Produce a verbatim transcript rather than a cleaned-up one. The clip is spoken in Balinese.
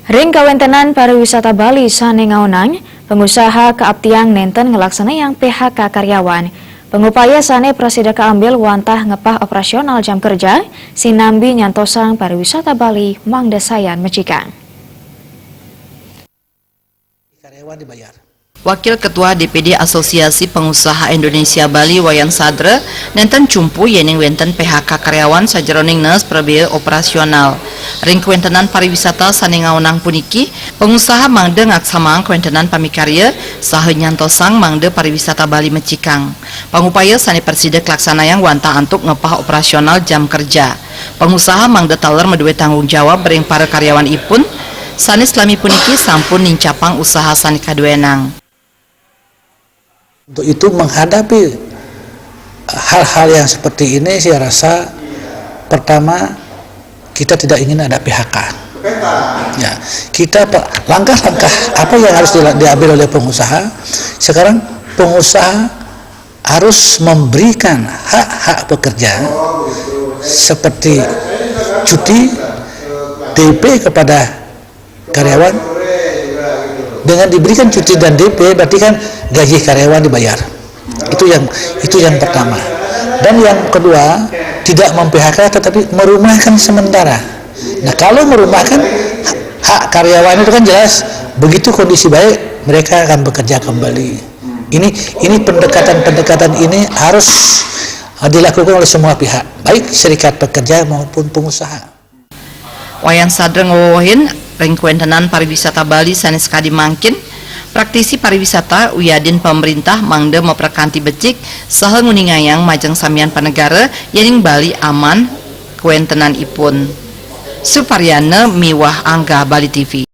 Ring kawéntenan pariwisata Bali sané ngaonang, pangusaha kaaptiang nénten nglaksanayang P H K karyawan. Pangupaya sané prasida kaambil wantah ngepah operasional jam kerja, sinambi nyantosang pariwisata Bali mangda sayan mecikang. Karyawan dibayar. Wakil Ketua D P D Asosiasi Pengusaha Indonesia Bali Wayan Sadra nénten cumpu yéning wénten P H K karyawan sajeroning nes prabéa operasional. Ring kawéntenan pariwisata sané ngaonang puniki, pangusaha mangda ngaksamaang kawéntenan pamikarya saha nyantosang mangda pariwisata Bali mecikang. Pangupaya sané prasida kalaksanayang wantah antuk ngepah operasional jam kerja. Pangusaha mangda taler madué tanggung jawab ring para karyawan ipun, sané salami puniki sampun nincapang usaha sané kaduénang. Untuk itu, menghadapi hal-hal yang seperti ini, saya rasa pertama, kita tidak ingin ada P H K. Ya, kita pe-, langkah-langkah apa yang harus dila-, diambil oleh pengusaha? Sekarang pengusaha harus memberikan hak-hak pekerja seperti cuti, D P kepada karyawan. Dengan diberikan cuti dan D P, berarti kan gaji karyawan dibayar. Itu yang itu yang pertama. Dan yang kedua, tidak mem-P H K tetapi merumahkan sementara. Nah, kalau merumahkan, hak karyawan itu kan jelas, begitu kondisi baik, mereka akan bekerja kembali. Ini ini pendekatan-pendekatan ini harus, eh, dilakukan oleh semua pihak, baik serikat pekerja maupun pengusaha. Wayan Sadra ngawewehin, ring kawéntenan pariwisata Bali sané sakadi mangkin, praktisi pariwisata wiadin pamréntah mangda maprakanti becik saha nguningayang majeng samian panegara yéning Bali aman kawéntenanipun. Suparyana miwah Angga, Bali T V.